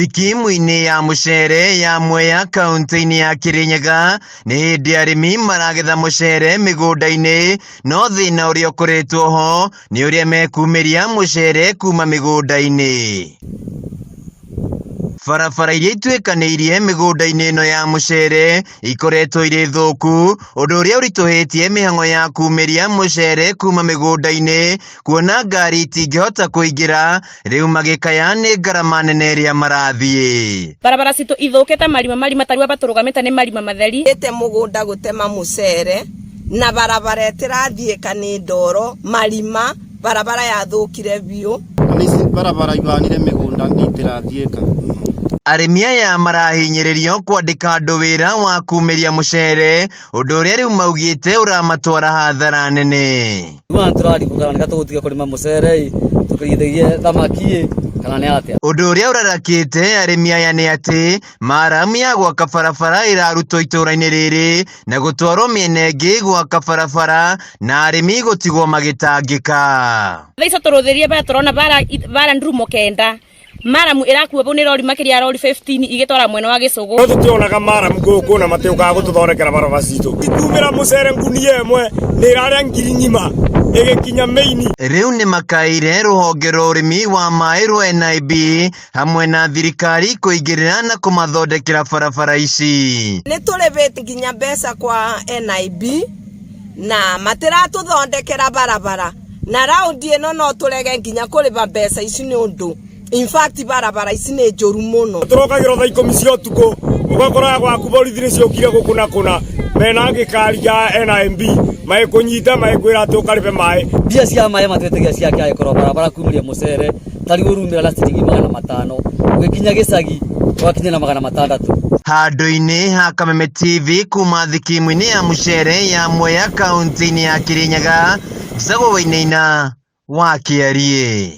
Thikimu-inĩ ya mũcere ya Mwea kaunti-inĩ ya Kirinyaga nĩ hĩndĩ arĩmi maragetha mũcere mĩgũnda-inĩ no thĩna ũrĩa ũkoretwo ho nĩ ũrĩa mekumĩria mũcere kuma mĩgũnda-inĩ. Barabara iria ituĩkanĩirie mĩgũnda-inĩ ĩno ya mũcere ikoretwo irĩ thũku ũndũ ũrĩa ũritũhĩtie mĩhang'o ya kumĩria mũcere kuma mĩgũnda-inĩ kuona ngari itingĩhota kũingĩra rĩu magĩkaya nĩ ngarama nene ĩrĩa marathiĩ. Barabara citũ ithũkĩte marima marima tarĩu aba tũrũgamĩte nĩ marima matheri. Ĩte mũgũnda gũtema mũcere na barabara ĩtĩrathiĩka nĩ ndoro marima barabara yathũkire biũ. Ona ici barabara ibanire mĩgũnda nĩ itirathiĩka. Arĩmi aya marahinyĩrĩrio kwandĩka andũ wĩra wa kumĩria mũcere ũndũ ũrĩa rĩu maugĩte ũramatwara hathara nene. Rĩu tũraribũkana nĩka tũgũtiga kũrĩma mũcere ĩ tũkĩrĩithagie thamaki ĩ kana nĩ atĩa. Ũndũ ũrĩa ũrarakĩte arĩmi aya nĩ atĩ maramu ya gwaka barabara ĩrarutwo itũũra-inĩ rĩrĩ na gũtwarwo mĩena ĩngĩ gwaka barabara na arĩmi gũtigwo magĩtangĩka. Thaa icio tũrũthĩrie bara tũrona bara bara ndurumo kenda maramu ĩrakuo bau nĩ rori makĩria ya rori 15 igĩtwara mwena wa gĩcũgũ. No tũtionaga maramu gũkũ na matiũkaga gũtũthondekera barabara citũ. Ikumĩra mũcere ngunia ĩmwe nĩ ĩrarĩa ngiri ng'ima ĩgĩkinya mĩini. Rĩu nĩ makaire rũhonge rwa ũrĩmi wa maĩ rwa NIB hamwe na thirikari kũingĩrĩra na kũmathondekera barabara ici. Nĩ tũrĩbĩte nginya mbeca kwa NIB na matiratũthondekera barabara na raundi ĩno no tũrege nginya kũrĩba mbeca ici nĩ ũndũ in fact barabara ici nĩ njũru mũno. Tũrokagĩrwo thaa ikũmi cia ũtukũ ũgakora gwaku borithi nĩ ciokire gũkũ na kũna mena gĩkari gĩa NIMB magĩkũnyita magĩkwĩra atĩ ũkarĩbe maĩ. Mbia cia maĩ matwĩtagia cia kĩagĩkorwo barabara kumĩria mũcere tarĩu ũrumĩra na ciringi 500 ũgĩkinya gĩcagi ũgakinya na 600. Handũ-inĩ ha Kameme TV kuma thikimu-inĩ ya mũcere ya Mwea kaunti-inĩ ya Kirinyaga, Njĩtagwo Wainaina wa Kĩariĩ.